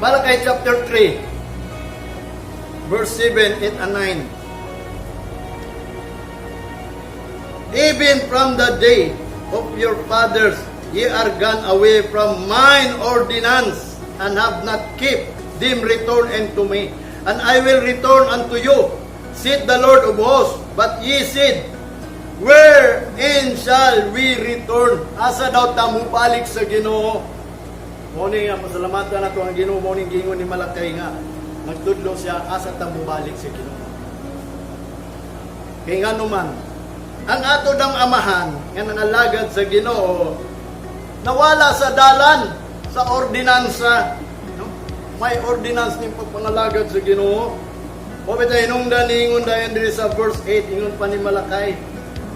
Malachi chapter 3, verse 7, 8, and 9. "Even from the day of your fathers ye are gone away from mine ordinance and have not kept them. Return unto me, and I will return unto you, said the Lord of hosts. But ye said, Wherein shall we return?" Asa daw ta mobalik sa Ginoo? Mao ni nga pasalamatan nato ang Ginoo, mao ning giingon ni Malakay nga nagtudlo siya asa ta mobalik sa Ginoo. Kay ngano man ang ato dang amahan nga nangalagad sa Ginoo nawala sa dalan sa ordinansa, no? May ordinance ning pagpangalagad sa Ginoo. O bitaw hinungdan ingon dayon diri sa verse 8, ingon pa ni Malakay,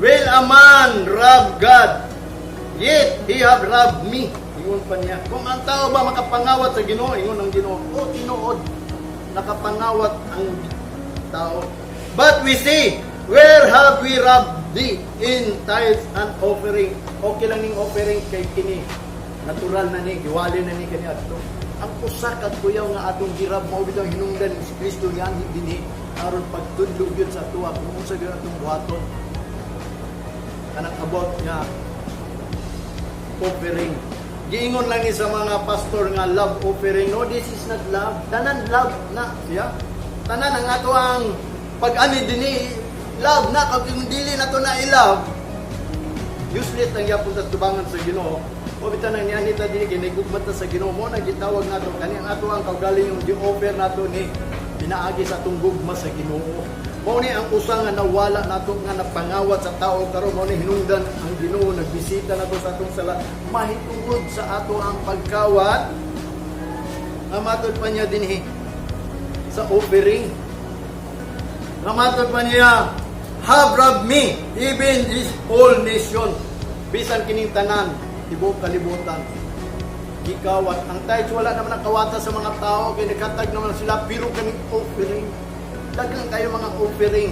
"Will a man rob God? Yet he have robbed me." Ingon pa niya. Kung ang tao ba makapangawat sa Ginoo, ingon ang Ginoo, oh, tinuod, nakapangawat ang tao. "But we say, Where have we robbed thee? In tithes and offering." Okay lang ning offering kay kini. Natural na ni, giwali na ni kani adto. Ang usa ka kuyaw nga atong gi-rob, mao bitaw hinungdan ni Kristo yan dinhi aron pagtudlo gyud sa atoa kung unsa gyud atong buhaton kanang about nga offering. Giingon lang ni sa mga pastor nga love offering. No, this is not love. Tanan love na siya. Tanan ang ato ang pag-ani dinhi love na. Kag kung dili na to na i-love, useless ang gyapon sa tubangan sa Ginoo. O bitaw nang niani ta dinhi ginigugma ta sa Ginoo, mo na gitawag nato kani ang ato ang kaugaling gi-offer nato ni pinaagi sa atong gugma sa Ginoo. Mao ni ang usa nga nawala nato nga napangawat sa tao karon. Mao ni hinungdan ang Ginoo nagbisita nato sa atong sala mahitungod sa ato ang pagkawat. Nga matod pa niya dinhi sa offering. Nga matod pa niya, "Have robbed me, even this whole nation." Bisan kining tanan, tibuok kalibutan. Gikawat. Ang tithes, wala naman ang kawata sa mga tao, kay naghatag naman sila, pero kaning offering, daghan kayo mga offering.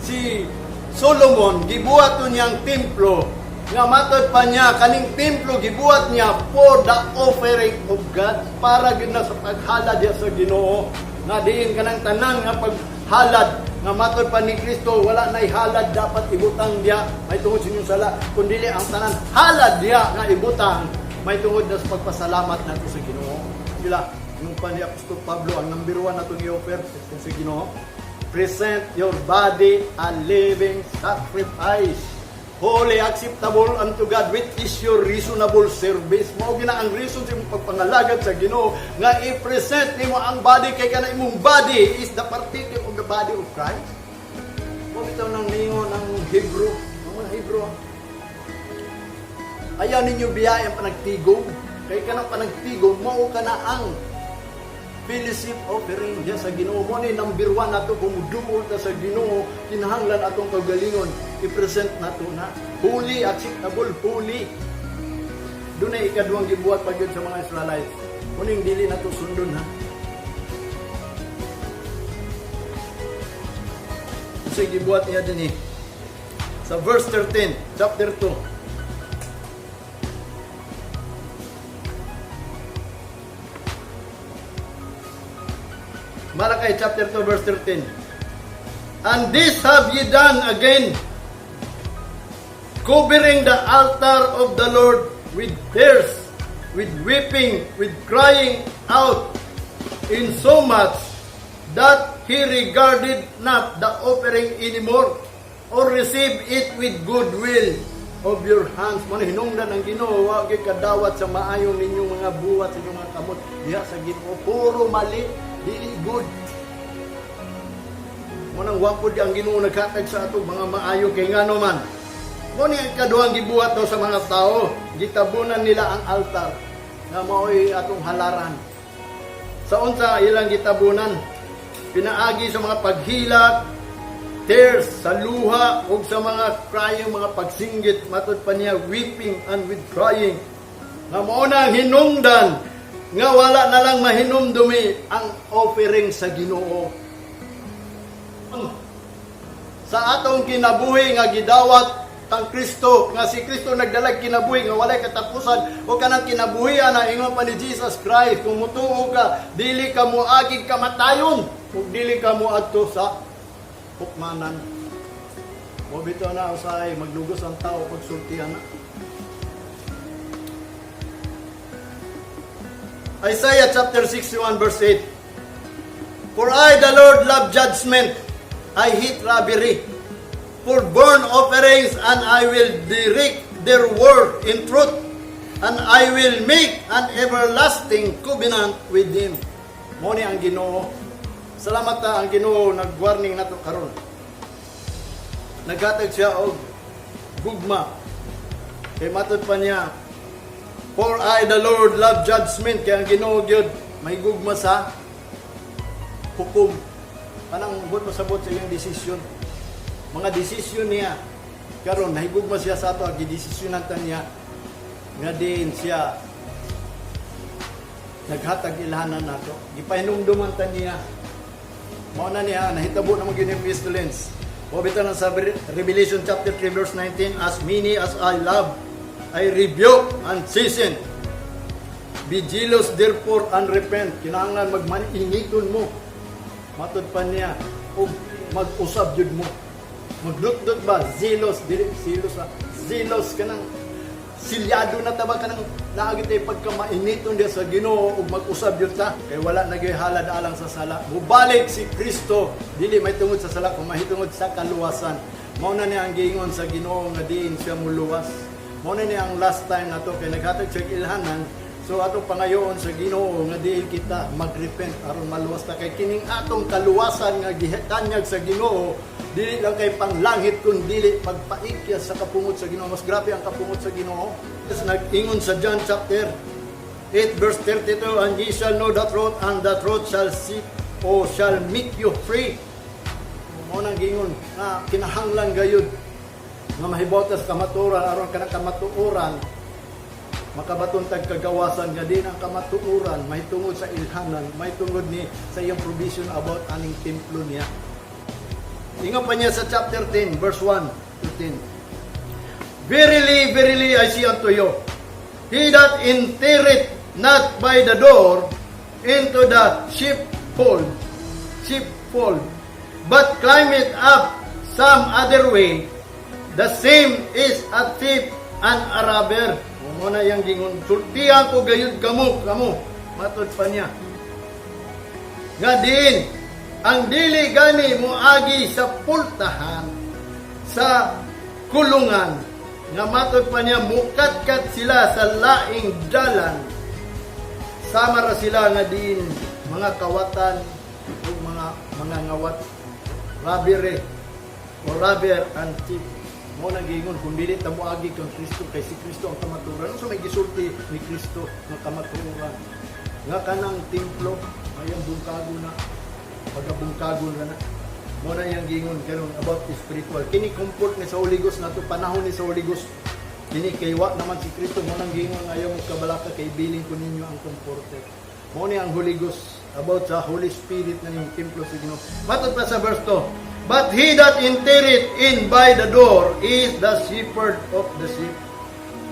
Si Solomon, gibuhat to niyang templo, nga matod pa niya, kaning templo gibuhat niya for the offering of God, para gyud na sa paghalad diya sa Ginoo. Nga diin kanang tanan nga paghalad, nga matod pa ni Kristo, wala na halad dapat ibutang diya, may tungod sa inyong sala, kundi ang tanan halad diya nga ibutang, may tungod na sa pagpasalamat nato sa Ginoo. Sila, yung pa ni Apostol Pablo, ang number one natong i-offer sa Ginoo, present your body a living sacrifice, holy, acceptable unto God, which is your reasonable service. Mao gina ang reason sa imong pagpangalagad sa Ginoo nga i-present nimo ang body kay kana imong body is the partaker of the body of Christ. Mao bitaw nang ningon ang Hebrew, ang mga Hebrew. Ayaw ninyo biyahe ang panagtigom. Kay kanang panagtigom, mao ka na ang fellowship offering diya sa Ginoo. Mo ni number one nato kung muduol ta sa Ginoo, kinahanglan atong kaugalingon i-present nato na holy, acceptable, holy. Dunay ikaduhang gibuhat pa gyud sa mga Israelites. Kuning dili nato sundon ha. Unsay gibuhat niya dinhi? Sa verse 13, chapter 2. Malachi chapter 2 verse 13. "And this have ye done again, covering the altar of the Lord with tears, with weeping, with crying out, in so much that he regarded not the offering anymore, or received it with good will of your hands." Mao hinungdan ang Ginoo, wa gyud kadawat sa maayong ninyong mga buhat sa inyong mga kamot diha sa Ginoo. Puro mali, dili good. Mao nang wa pud ang Ginoo naghatag sa ato mga maayo kay ngano man. Mao ni ang ikaduhang gibuhat daw sa mga tao, gitabunan nila ang altar nga mao'y atong halaran. Sa unsa ilang gitabunan? Pinaagi sa mga paghilak, tears, sa luha, ug sa mga crying, mga pagsinggit, matod pa niya, weeping and with crying. Nga mao na ang hinungdan, nga wala na lang mahinumdumi ang offering sa Ginoo. Sa atong kinabuhi nga gidawat Kang Kristo, nga si Kristo nagdalag kinabuhi nga walay katapusan, o kanang kinabuhian na ingon pa ni Jesus Christ, kung mutuo ka, dili ka moagig kamatayon ug dili ka moadto sa hukmanan. Mo bitaw na usahay maglugos ang tao pagsultihan na. Isaiah chapter 61 verse 8. "For I, the Lord, love judgment. I hate robbery. For burnt offerings, and I will direct their work in truth. And I will make an everlasting covenant with them." Mo ni ang Ginoo. Salamat ta ang Ginoo nag-warning nato karon. Naghatag siya og gugma. Kay matod pa niya, "For I, the Lord, love judgment." Kay ang Ginoo gyud may gugma sa hukom. Kanang buot masabot sa iyang desisyon. Mga desisyon niya. Karon nahigugma siya sa ato, gidesisyonan ta niya nga diin siya naghatag ilhanan nato. Gipahinumduman ta niya. Mao na niya nahitabo na gyud yung pestilence. O bitaw na sa Revelation chapter 3 verse 19, "As many as I love, I rebuke and chasten. Be jealous therefore and repent." Kinahanglan magmainiton mo. Matod pa niya, ug mag-usab jud mo. Maglutdot ba? Zealous, dili zealous ah. Zealous kanang silyado na ta ba, kanang naa gyud tay pagkamainiton diya sa Ginoo ug mag-usab jud ta kay wala na gyud halad alang sa sala. Mubalik si Kristo dili may tungod sa sala kung mahitungod sa kaluwasan. Mao na niya ang giingon sa Ginoo nga diin siya muluwas. Mao na niya ang last time nato kay naghatag siya og ilhanan. So atong pangayoon sa Ginoo nga diin kita magrepent aron maluwas ta, kay kining atong kaluwasan nga gitanyag sa Ginoo dili lang kay panglangit kun dili pagpaikya sa kapungot sa Ginoo. Mas grabe ang kapungot sa Ginoo. Tapos nag-ingon sa John chapter 8 verse 32, "And ye shall know the truth, and the truth shall see o shall make you free." Mao nang giingon nga kinahanglan gayud nga mahibaw ta sa kamatuoran aron kanang kamatuoran makabaton tag kagawasan, nga din ang kamatuoran mahitungod sa ilhanan, mahitungod ni sa iyang provision about aning templo niya. Ingon pa niya sa chapter 10 verse 1 to 10, "Verily, verily, I say unto you, he that entereth not by the door into the sheepfold, but climbeth up some other way, the same is a thief and a robber." Mo na yang gingon, "Sultihan ko gayud kamo," matod pa niya, nga diin ang dili gani moagi sa pultahan sa kulungan, nga matod pa niya, mukatkat sila sa laing dalan, sama ra sila nga diin mga kawatan ug mga ngawat, robbery o robber and thief. Mo nang giingon kung dili ta moagi kang Kristo, kay si Kristo ang kamatuoran. Unsa may gisulti ni Kristo nga kamatuoran? Nga kanang templo ayang bungkago na, pagabungkagon na na. Mo na iyang giingon karon about spiritual. Kini comfort ni sa Holy Ghost nato, panahon ni sa Holy Ghost. Kini kay wa naman si Kristo. Mo nang giingon, "Ayaw mo kabalaka kay bilin ko ninyo ang comforter." Mo ni ang Holy Ghost, about sa Holy Spirit na yung templo sa Ginoo. Matod pa sa verse 2, "But he that entereth in by the door is the shepherd of the sheep."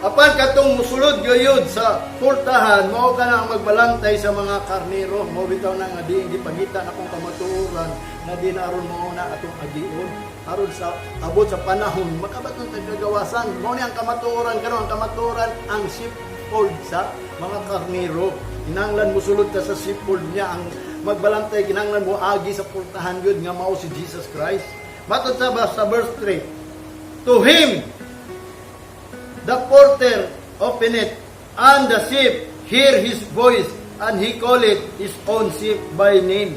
Apan katong musulod gayud sa pultahan, mao ka na ang magbalantay sa mga karnero. Mao bitaw na nga diin gipangita na kung kamatuoran nga di na aron mao na atong agion. Aron sa abot sa panahon makabaton tag kagawasan. Mao ni ang kamatuoran karon, ang kamatuoran ang sheepfold sa mga karnero. Kinahanglan musulod ka sa sheepfold niya, ang magbalantay kinahanglan mo agi sa pultahan gyud nga mao si Jesus Christ. Matod sa verse 3, "To him the porter openeth, and the sheep hear his voice, and he calleth his own sheep by name,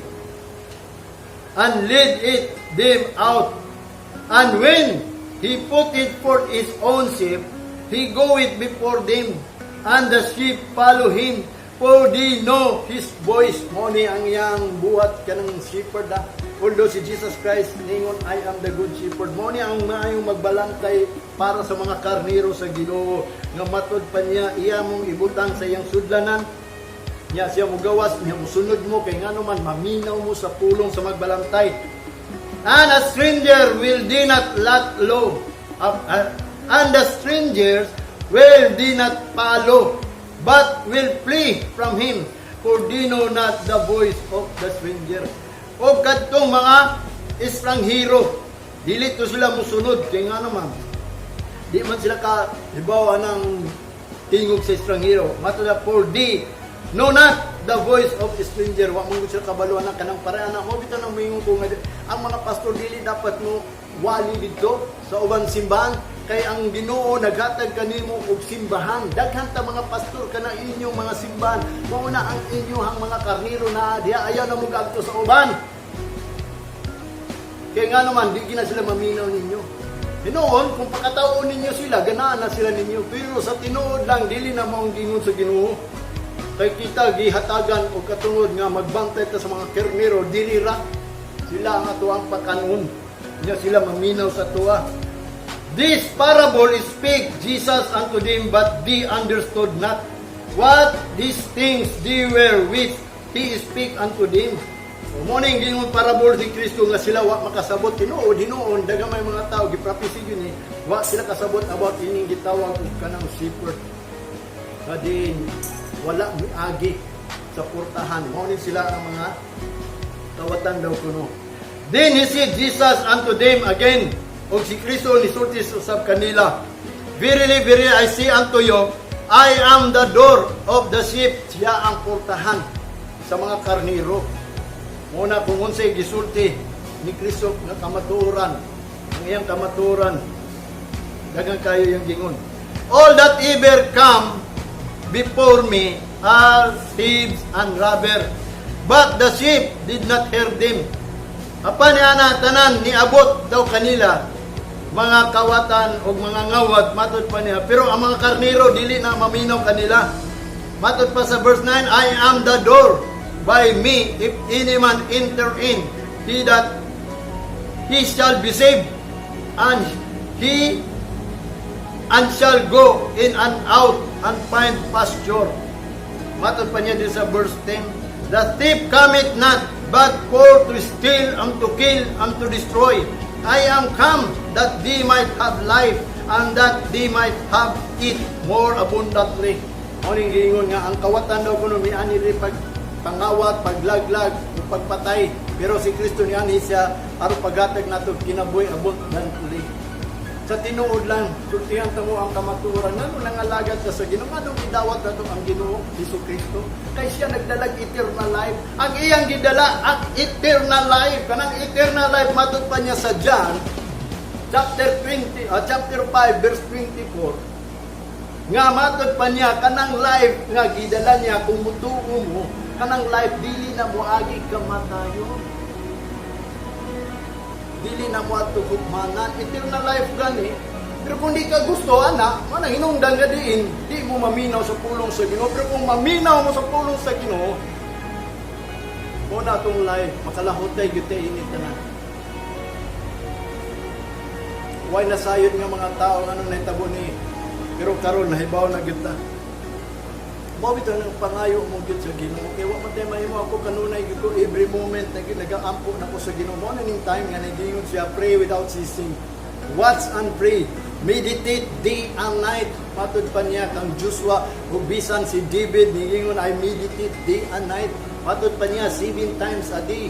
and lead it them out. And when he putteth forth his own sheep, he goeth before them, and the sheep follow him, for they know his voice." Mo ni ang iyang buhat kanang shepherd ah. Although si Jesus Christ ningon, "I am the good shepherd." Mo ni ang maayong magbalantay para sa mga karnero sa Ginoo, nga matod pa niya, iya mong ibutang sa iyang sudlanan niya, siya mugawas niya, musunod mo kay ngano man maminaw mo sa pulong sa magbalantay. "And a stranger will they not let low." And the strangers will they not follow, but will flee from him, for they know not the voice of the stranger. O kadtong mga estranghero, dili to sila musunod, kay nga naman, di man sila ka hibaw ng tingog sa estranghero. Matod na, for they know not the voice of stranger. Wa man gud sila kabalo na kanang pareha na mo bitaw nang moingon ko nga ang mga pastor dili dapat mo wali didto sa uban simbahan kay ang Ginoo naghatag kanimo og simbahan. Daghan ta mga pastor kana inyong mga simbahan. Mao na ang inyong mga karniro na diha, ayaw na mo gadto sa uban. Kaya nga naman, di gina sila maminaw ninyo. Hinuon, kung pakataon ninyo sila, ganaan na sila ninyo. Pero sa tinuod lang, dili na maong gingon sa Ginoo. Kay kita gihatagan og katungod nga magbantay ta sa mga karnero, dili ra sila ang atuang pakanon. Nya sila maminaw sa tuwa. This parable spake Jesus unto them, but they understood not what these things they were which he spake unto them. O mo ning gingon parable si Kristo nga sila wa makasabot. Tinuod, hinuon, daghang may mga tao giprofesy yun eh. Wa sila kasabot about ining gitawag og kanang shepherd. Nga din wala miagi sa portahan. Mao ni sila ang mga kawatan daw kuno. Then he said Jesus unto them again, og si Kristo nisulti usab kanila, "Verily, verily, I say unto you, I am the door of the sheep." Siya ang portahan sa mga karniro. Muna kung unsay gisulti ni Kristo nga kamatuoran, ang iyang kamatuoran, daghan kayo yung gingon. "All that ever come before me are thieves and robber, but the sheep did not hear them." Apan ni ana tanan niabot daw kanila mga kawatan o mga ngawat, matod pa niya. Pero ang mga karniro dili na maminaw kanila. Matod pa sa verse 9, "I am the door. By me, if any man enter in, he shall be saved, and shall go in and out and find pasture." Matod pa niya din sa verse 10, "The thief cometh not, but for to steal and to kill and to destroy. I am come that they might have life, and that they might have it more abundantly." Mao ning giingon nga ang kawatan daw kuno miani ri pag pangawat, paglaglag, ug pagpatay. Pero si Kristo nianhi siya aron paghatag nato kinabuhi abundantly. Sa tinuod lang, sultihan ta mo ang kamatuoran. Ngano nangalagad ka sa Ginoo? Nganong gidawat nato ang Ginoo, Hesus Kristo? Kay siya nagdalag eternal life. Ang iyang gidala ang eternal life. Kanang eternal life, matod pa niya sa John chapter 20, chapter 5 verse 24. Nga matod pa niya kanang life nga gidala niya, kung mutuo mo, kanang life dili na moagi kamatayon. Dili na mo adto hukmanan, eternal life gani. Pero kung di ka gusto, ana, manang hinungdan nga diin, di mo maminaw sa pulong sa Ginoo. Pero kung maminaw mo sa pulong sa Ginoo, mo na atong life, makalahutay gyud tay ini tanan. Way nasayod nga mga tao anong nahitabo ni, pero karon nahibaw na gyud ta. Mao bitaw nang pangayo mo gyud sa Ginoo. Kay wa man tay mahimo. Ako kanunay gyud ko every moment na gyud nagaampo na ko sa Ginoo. Mao na ning time nga nagingon siya, "Pray without ceasing. Watch and pray. Meditate day and night." Matod pa niya kang Joshua ug bisan si David niingon, "I meditate day and night." Matod pa niya, seven times a day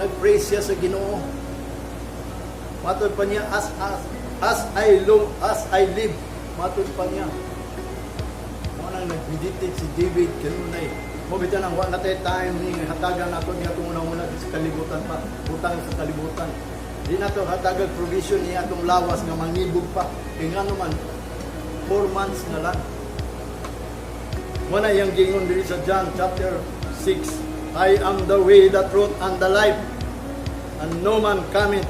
nagpray siya sa Ginoo. Matod pa niya, as I long as I live. Matod pa niya. Mo nang nag-meditate si David kanunay. Mo bitaw nang wa na tay time ni hatagan nato niya itong unang-una sa kalibutan pa, butang sa kalibutan. Di nato hatagag provision niya atong lawas nga mangibog pa. Kay ngano man, 4 months na lang. Mo na iyang gingon diri sa John chapter 6. "I am the way, the truth, and the life. And no man cometh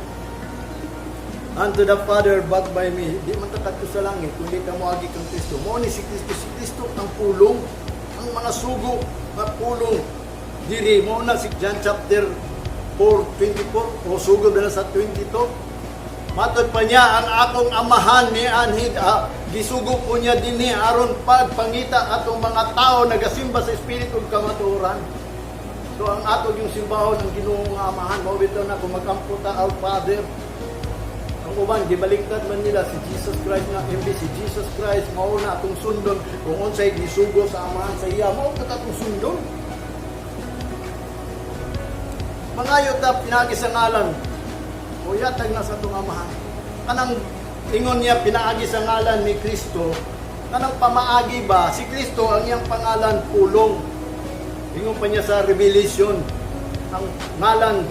unto the Father but by me." Di man ta kadto sa langit kung di ka moagi kang Kristo. Mao ni si Kristo, si Kristo ang pulong, ang mga sugo nga pulong diri. Mao na si John chapter 4:24 o sugod na sa 22. Matod pa niya, ang akong amahan ni anhid gisugo ko niya dinhi aron pagpangita atong mga tao nagasimba sa espiritu ug kamatuoran. So ang ato yung simbahon ang Ginoo nga amahan. Mao bitaw na kung magampo ta, "Our Father." Ang uban gibaliktad man nila si Jesus Christ nga imbes si Jesus Christ mao na atong sundon kung unsay gisugo sa Amahan sa iya, mao na atong sundon. Mangayo ta pinaagi sa ngalan o yatag na sa atong Amahan. Kanang ingon niya pinaagi sa ngalan ni Kristo, kanang pamaagi ba si Kristo, ang iyang pangalan Pulong. Ingon pa niya sa Revelation, ang ngalan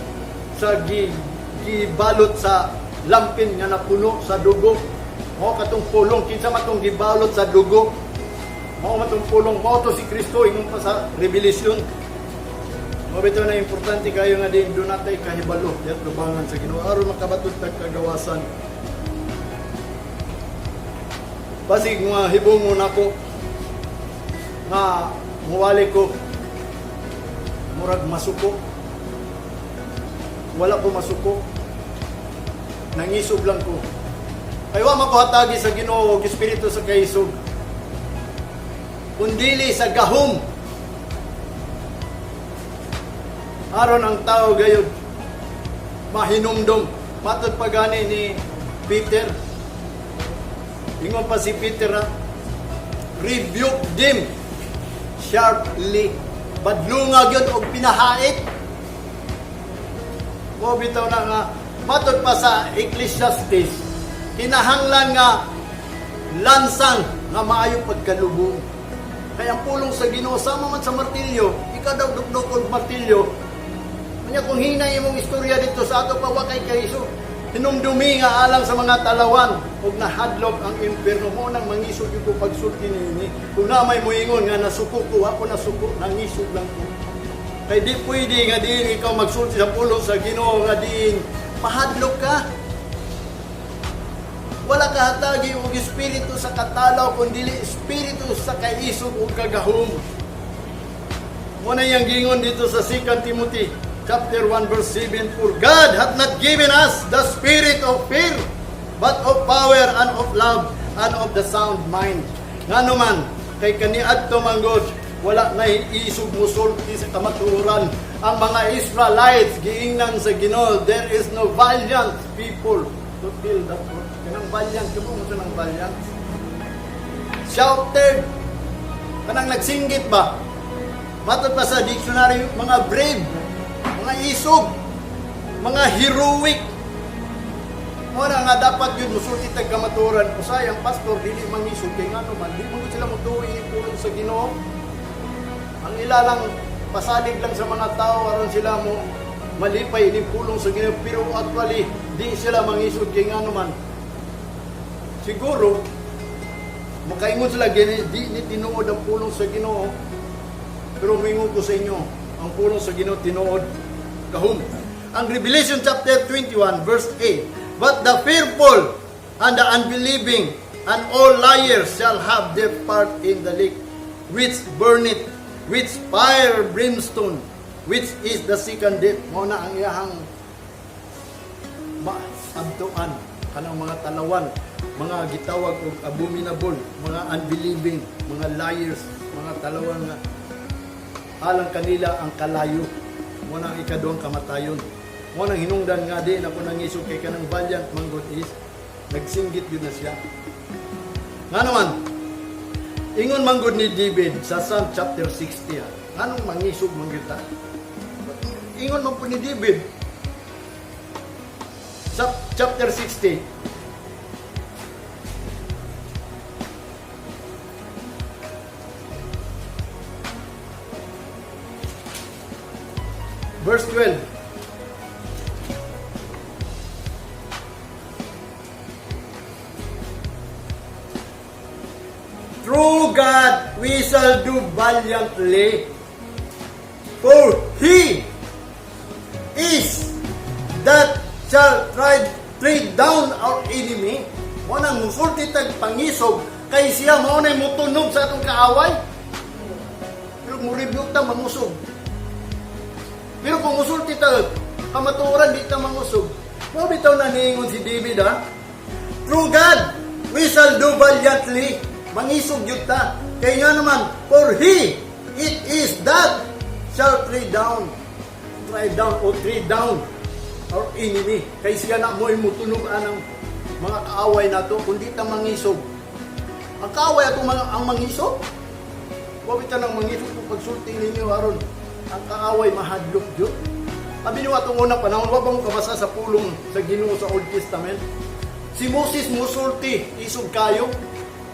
sa gibalot sa lampin nga napuno sa dugo. Mao katong Pulong, kinsa man tong gibalot sa dugo? Mao man tong Pulong, mao to si Kristo, ingon pa sa Revelation. Mao bitaw na importante kayo nga din do natay kahibalo diat lubangan sa Ginoo aron makabaton tag kagawasan. Basig nga hibong mo nako nga muwali ko murag masuko. Wala ko masuko. Nangisog lang ko. Kay wa man ko hatagi sa Ginoo og espiritu sa kaisog, kundili sa gahom, aron ang tao gayud mahinumdom. Matod pa gani ni Peter, ingon pa si Peter ha, "Rebuke them sharply." Badlunga gyud og pinahait. Mo bitaw na nga matod pa sa Ecclesiastes, kinahanglan nga lansang nga maayo pagkalubong. Kaya ang pulong sa Ginoo sama man sa martilyo, ikaw daw dukduk og martilyo. Kanya kung hinay imong istorya dito sa ato pa, wa kay kaiso. Hinumdumi nga alang sa mga talawan ug nahadlok ang impierno. Mo nang mangisog ko pagsulti niini. Kung na may muingon nga nasuko ko, ako nasuko, nangisog lang ko. Kay di pwede nga diin ikaw magsulti sa pulong sa Ginoo nga diin mahadlok ka. Wala ka hatagi og espiritu sa katalaw kun dili espiritu sa kaisog ug kagahom. Mo na iyang gingon dito sa 2 Timothy chapter 1 verse 7, "For God hath not given us the spirit of fear, but of power and of love and of the sound mind." Ngano man, kay kaniadto manggod wala na isog musulti sa kamatuoran. Ang mga Israelites giingnan sa Ginoo, "There is no valiant people to tell the truth." Kanang valiant, kamo mo nang valiant. Shouted. Kanang nagsinggit ba? Matod pa sa dictionary, mga brave, mga isog, mga heroic. Mo na nga dapat yun musulti tag kamatuoran. Usay ang pastor dili mangisog kay ngano man di man gud sila motuo ini pulong sa Ginoo. Ang ila lang pasalig lang sa mga tao aron sila mo malipay ini pulong sa Ginoo, pero actually di sila mangisog kay ngano man siguro makaingon sila gini, di ni tinuod ang pulong sa Ginoo. Pero mingon ko sa inyo, ang pulong sa Ginoo tinuod, gahom. Ang Revelation chapter 21 verse 8, "But the fearful and the unbelieving and all liars shall have their part in the lake which burneth with fire brimstone, which is the second death." Mao na ang iyahang maabtuan, kanang mga talawan, mga gitawag og abominable, mga unbelieving, mga liars, mga talawan nga alang kanila ang kalayo. Mo na ang ikaduhang kamatayon. Mo nang hinungdan nga di na ko nangisog kay kanang valiant manggod is nagsinggit yun na siya. Nga naman, ingon manggod ni David sa Psalm chapter 60, ha. Nganong mangisog man gyud ta? Ingon man po ni David sa chapter 60, verse 12. "Through God we shall do valiantly, for He is that shall tread down our enemy." Mo nang musulti tag pangisog kay siya mao nay mutunog sa atong kaaway. Pero mo rebuke ta, mangusog. Pero kung musulti ta kamatuoran, di ta mangusog. Mo bitaw na niingon si David ha. "Through God we shall do valiantly." Mangisog gyud ta. Kay nga naman, "For He it is that shall tread down o tread down our enemy." Kay siya na mo'y mutunog anang Mga kaaway nato kundi ta mangisog. Ang kaaway atong mga ang mangisog. Wa bitaw nang mangisog kung pagsulti ninyo aron ang kaaway mahadlok jud. Abi niyo atong unang panahon, wa ba mo kabasa sa pulong sa Ginoo sa Old Testament? Si Moses musulti, isog kayo.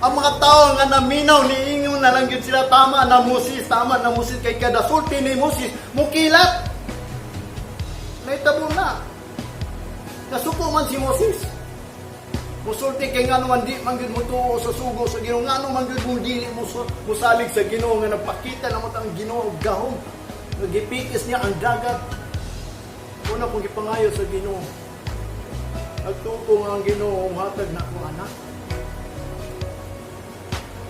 Ang mga tao nga naminaw niingon na lang gyud sila, "Tama na Moses, tama na Moses," kay kada sulti ni Moses mukilat. Nahitabo na. Nasuko man si Moses. Musulti kay ngano man di man gyud mo tuo sa sugo sa Ginoo, ngano man gyud mo dili mo musalig sa Ginoo nga nagpakita namo ang Ginoo og gahom. Nagipikis niya ang dagat. Una kong gipangayo sa Ginoo. Nagtuo nga ang Ginoo hatag na ako anak.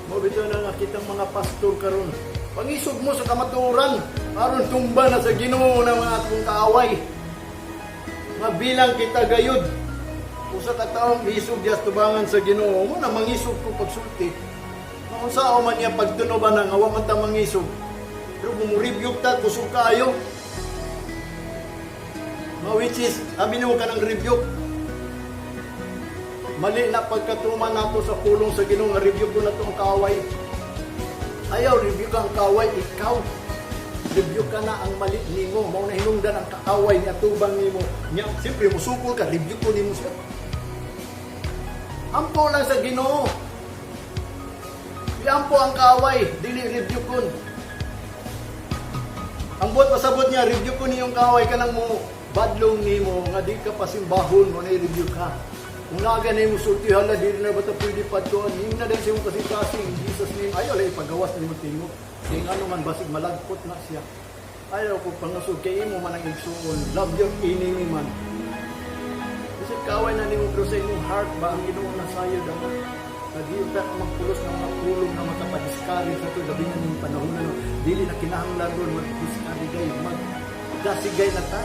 Mao bitaw na nga kitang mga pastor karon. Pangisog mo sa kamatuoran aron tumba na sa Ginoo ng mga atong kaaway. Mabilang kita gayud. Usa ka taong isog dias tubangan sa Ginoo mo na mangisog ko pagsulti. Maunsa man niya pagtuno ba na nga wa man ta mangisog. Pero kung mo-rebuke ta, kusog kaayo. Nga which is, abi nimo ka ng rebuke. Mali na pagkatuman nato sa pulong sa Ginoo nga rebuke ko na to ang kaaway. Ayaw rebuke ang kaaway, ikaw. Rebuke ka na ang mali nimo, mao na hinungdan ang kaaway niya tubang nimo. Nya siyempre musukol ka, rebuke ko nimo siya. Ampo lang sa Ginoo. Iampo ang kaaway, dili rebuke kon. Ang buot pasabot niya, rebuke ko niyong kaaway kanang mo badlong nimo nga di ka pasimbahon mo na i-rebuke ka. Kung naga na mo sulti, "Hala, dili na ba ta pwede padtuan?" Hingna din sa imong kasing-kasing, in Jesus' name. Ayaw lang ipagawas nimo tingog. Kay ngano man basig malagpot na siya. Ayaw ko pangasog kay imo man ang igsuon. Love your enemy man. Kasi kaaway na nimo pero sa imong heart ba ang Ginoo na sayo ang Naghiuta ka magpulos ng mga pulong na makapa-discourage sa ito, labi na ning panahon na no. Dili na kinahanglan ron mag-discourage, mag dasigay na ta.